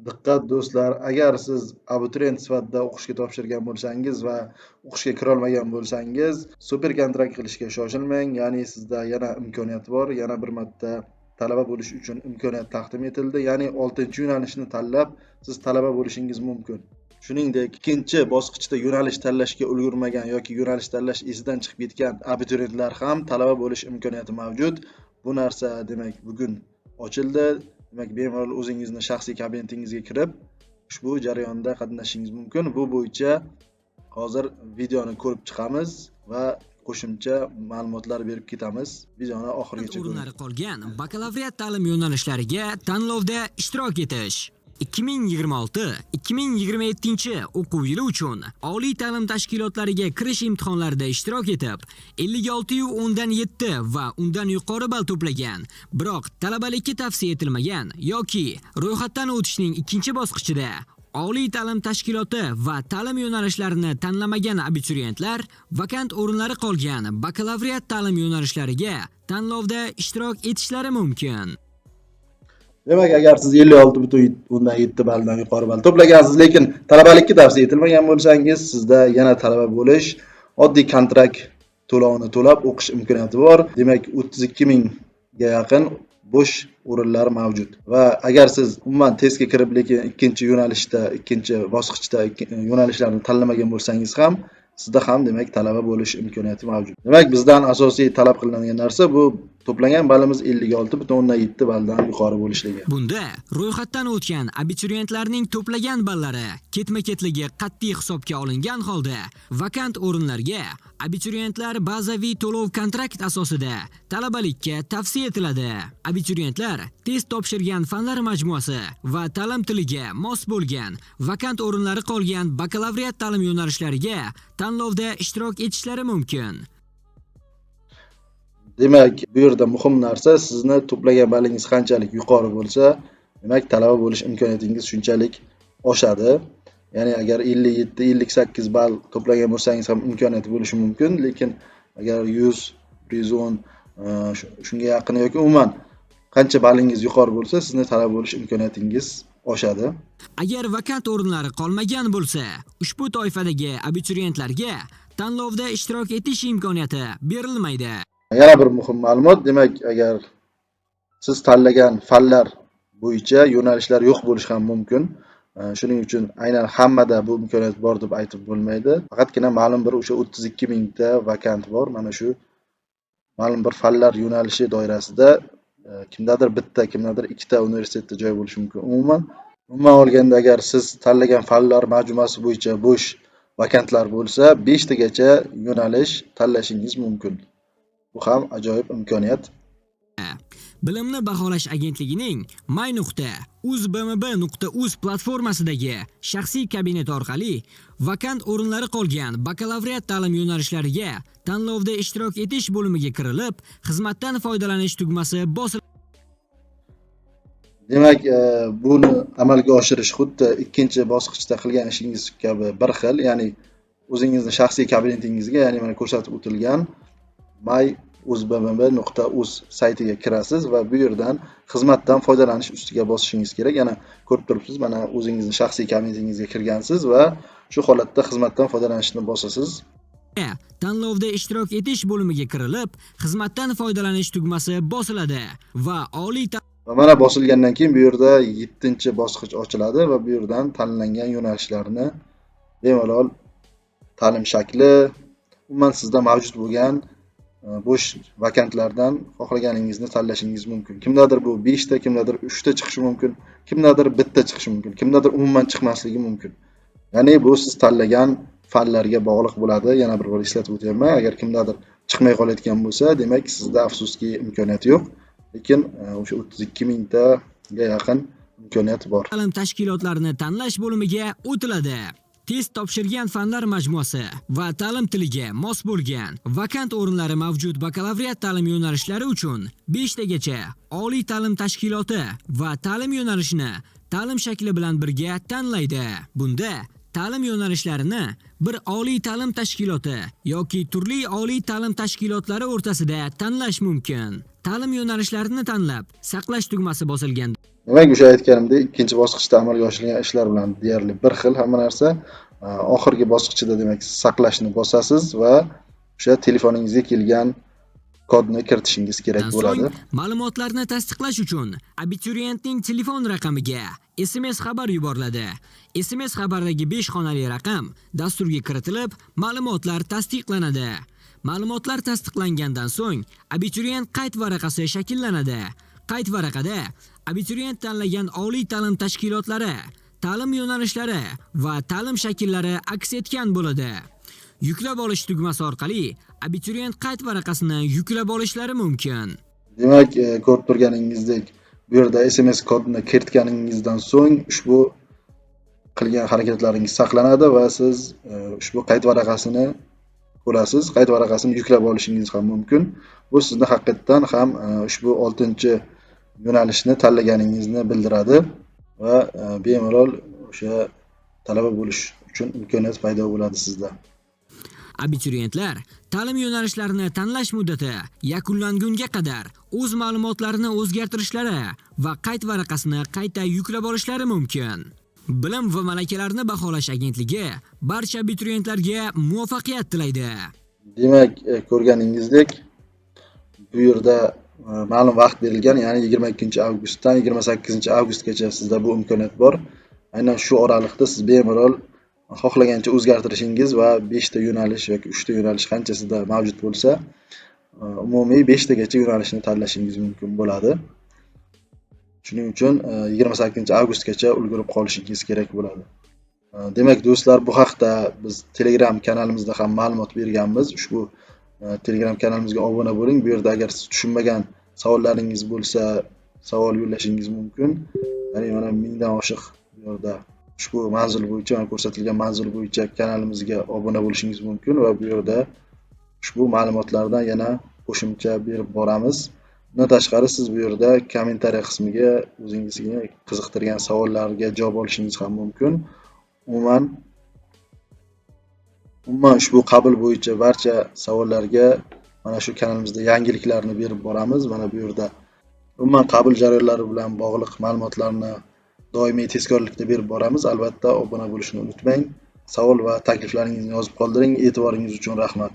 Diqqat, do'stlar, agar siz abituriyent sifatida o'qishga topshirgan bo'lsangiz va o'qishga kirolmagan bo'lsangiz, super kontrakt qilishga shoshilmang, ya'ni sizda yana imkoniyat bor, yana bir marta talaba bo'lish uchun imkoniyat taqdim etildi, ya'ni 6-yo'nalishni tanlab siz talaba bo'lishingiz mumkin. Shuningdek, ikkinchi bosqichda yo'nalish tanlashga ulgurmagan yoki yo'nalish tanlash esidan chiqib ketgan abituriyentlar ham talaba bo'lish imkoniyati mavjud. Bu narsa demak bugun ochildi. Demak, bemalol o'zingizni shaxsiy kabinetingizga kirib, ushbu jarayonda qatnashishingiz mumkin. Bu bo'yicha hozir videoni ko'rib chiqamiz va qo'shimcha ma'lumotlar berib ketamiz. Videoni oxirigacha ko'ring. O'rinlari qolgan bakalavriat ta'lim yo'nalishlariga tanlovda ishtirok etish. 2026-2027 o'quv yili uchun oliy ta'lim tashkilotlariga kirish imtihonlarida ishtirok etib, 56,7 va undan yuqori ball to'plagan, biroq talabalikka tavsiya etilmagan yoki ro'yxatdan o'tishning ikkinchi bosqichida oliy ta'lim tashkiloti va ta'lim yo'nalishlarini tanlamagan abituriyentlar vakant o'rinlari qolgan bakalavriat ta'lim yo'nalishlariga tanlovda ishtirok etishlari mumkin. Demak, agar siz 56,7 balldan yuqori ball to'plagansiz, lekin talabalikka tavsiya etilmagan bo'lsangiz, sizda yana talaba bo'lish, oddiy kontrakt to'lovini to'lab o'qish imkoniyati bor. Demak, 32 mingga yaqin bo'sh o'rinlar mavjud. Va agar siz umuman testga kirib, lekin ikkinchi yo'nalishda, ikkinchi bosqichda yo'nalishlarni tanlamagan bo'lsangiz ham, sizda ham demak talaba bo'lish imkoniyati mavjud. Demak, bizdan asosiy talab qilinadigan narsa bu to'plagan ballimiz 56,7 balldan yuqori bo'lishligi. Bunda ro'yxatdan o'tgan abituriyentlarning to'plagan ballari ketma-ketligi qat'iy hisobga olingan holda vakant o'rinlarga abituriyentlar bazaviy to'lov kontrakt asosida talabalikka tavsiya etiladi. Abituriyentlar test topshirgan fanlar majmuasi va ta'lim tiliga mos bo'lgan vakant o'rinlari qolgan bakalavriat ta'lim yo'nalishlariga tanlovda ishtirok etishlari mumkin. Demak, bu yerda muhim narsa sizni to'plagan ballingiz qanchalik yuqori bo'lsa, demak talaba bo'lish imkoniyatingiz shunchalik oshadi. Ya'ni agar 57, 58 ball to'plagan bo'lsangiz ham imkoniyati bo'lishi mumkin, lekin agar 100, 110, shunga yaqin yoki umuman qancha ballingiz yuqori bo'lsa, sizni talaba bo'lish imkoniyatingiz oshadi. Agar vakant o'rinlari qolmagan bo'lsa, ushbu toifadagi abituriyentlarga tanlovda ishtirok etish imkoniyati berilmaydi. Yana bir muhim ma'lumot, demak, agar siz tanlagan fanlar bo'yicha yo'nalishlar yo'q bo'lishi ham mumkin. Shuning uchun aynan hammada bu imkoniyat bor deb aytib bo'lmaydi. Faqatgina ma'lum bir o'sha 32 mingta vakant bor. Mana shu ma'lum bir fanlar yo'nalishi doirasida kimdadir bitta, kimdadir ikkita universitetda joy bo'lishi mumkin. Umuman olganda agar siz tanlagan fanlar majmuasi bo'yicha bo'sh vakantlar bo'lsa, 5 tagacha yo'nalish tanlashingiz mumkin. Bu ham ajoyib imkoniyat. Bilimni baholash agentligining my.uzbmb.uz platformasidagi shaxsiy kabinet orqali vakant o'rinlari qolgan bakalavriat ta'lim yo'nalishlariga tanlovda ishtirok etish bo'limiga kirilib, xizmatdan foydalanish tugmasi bosiladi. Demak, buni amalga oshirish xuddi ikkinchi bosqichda qilgan ishingiz kabi bir xil, ya'ni o'zingizni shaxsiy kabinetingizga, ya'ni mana ko'rsatib o'tilgan my.uzbmb.uz saytiga kirasiz va bu yerdan xizmatdan foydalanish ustiga bosishingiz kerak. Yana ko'rib turibsiz, mana o'zingizni shaxsiy kabinetingizga kirgansiz va shu holatda xizmatdan foydalanishni bosasiz. Tanlovda ishtirok etish bo'limiga kirilib, xizmatdan foydalanish tugmasi bosiladi va oliy Va mana bosilgandan keyin bu yerda 7-bosqich ochiladi va bu yerdan tanlangan yo'nalishlarni bemalol ta'lim shakli, umuman sizda mavjud bo'lgan bo'sh vakantlardan xohlaganingizni tanlashingiz mumkin. Kimdadir bu 5 ta, kimdadir 3 ta chiqishi mumkin, kimdadir bitta chiqishi mumkin, kimdadir umuman chiqmasligi mumkin. Ya'ni bu siz tanlagan fanlarga bog'liq bo'ladi. Yana bir bor eslatib o'tyapman, agar kimdadir chiqmay qolayotgan bo'lsa, demak sizda afsuski imkoniyat yo'q. Lekin o'sha 32 mingtaga yaqin imkoniyat bor. Ta'lim tashkilotlarini tanlash bo'limiga o'tiladi. Test topshirgan fanlar majmuasi va ta'lim tiliga mos bo'lgan vakant o'rinlari mavjud bakalavriat ta'lim yo'nalishlari uchun 5 tagacha oliy ta'lim tashkiloti va ta'lim yo'nalishini ta'lim shakli bilan birga tanlaydi. Bunda ta'lim yo'nalishlarini bir oliy ta'lim tashkiloti yoki turli oliy ta'lim tashkilotlari o'rtasida tanlash mumkin. Ta'lim yo'nalishlarini tanlab, saqlash tugmasi bosilgan. Demak, o'sha aytganimdek, ikkinchi bosqichda amalga oshirilgan ishlar bilan deyarli bir xil hamma narsa. Oxirgi bosqichida, demak, saqlashni bosasiz va o'sha telefoningizga kelgan kodni kiritishingiz kerak bo'ladi. So'ng ma'lumotlarni tasdiqlash uchun abituriyentning telefon raqamiga SMS xabar yuboriladi. SMS xabardagi 5 xonali raqam dasturga kiritilib, ma'lumotlar tasdiqlanadi. Ma'lumotlar tasdiqlangandan so'ng abituriyent qayd varaqasi shakllanadi. Qayd varaqada abituriyent tanlagan oliy ta'lim tashkilotlari, ta'lim yo'nalishlari va ta'lim shakllari aks etgan bo'ladi. Yuklab olish tugmasi orqali abituriyent qayd varaqasini yuklab olishlari mumkin. Demak, ko'rib turganingizdek, bu yerda SMS kodini kiritganingizdan so'ng ushbu qilgan harakatlaringiz saqlanadi va siz ushbu qayd varaqasini ko'rasiz. Qayd varaqasini yuklab olishingiz ham mumkin. Bu sizni haqiqatdan ham ushbu 6-yo'nalishni tanlaganingizni bildiradi va bemalol o'sha talaba bo'lish uchun imkoniyat paydo bo'ladi sizda. Abituriyentlar ta'lim yo'nalishlarini tanlash muddati yakunlangunga qadar o'z ma'lumotlarini o'zgartirishlari va qayd varaqasini qayta yuklab olishlari mumkin. Bilim va malakalarni baholash agentligi barcha abituriyentlarga muvaffaqiyat tilaydi. Demak, ko'rganingizdek, bu yerda ma'lum vaqt berilgan, ya'ni 22 avgustdan 28 avgustgacha sizda bu imkoniyat bor. Aynan shu oraliqda siz bemalol xohlagancha o'zgartirishingiz va 5 ta yo'nalish yoki 3 ta yo'nalish, qancha sizda mavjud bo'lsa, umumiy 5 tagacha yo'nalishni tanlashingiz mumkin bo'ladi. Shuning uchun 28 avgustgacha ulgurib qolishingiz kerak bo'ladi. Demak, do'stlar, bu haqda biz Telegram kanalimizda ham ma'lumot berganmiz. Ushbu Telegram kanalimizga obuna bo'ling. Bu yerda agar siz tushunmagan savollaringiz bo'lsa, savol yo'llashingiz mumkin. Ya'ni mana 1000 dan oshiq bu yerda ushbu manzil bo'yicha, mana ko'rsatilgan manzil bo'yicha kanalimizga obuna bo'lishingiz mumkin va bu yerda ushbu ma'lumotlardan yana qo'shimcha berib boramiz. Bundan tashqari, siz bu yerda kommentariya qismiga o'zingizni qiziqtirgan savollarga javob olishingiz ham mumkin. Umuman ushbu qabul bo'yicha barcha savollarga mana shu kanalimizda yangiliklarni berib boramiz. Mana bu yerda umuman qabul jarayonlari bilan bog'liq ma'lumotlarni doimiy tezkorlikda berib boramiz. Albatta, obuna bo'lishni unutmang. Savol va takliflaringizni yozib qoldiring. E'tiboringiz uchun rahmat.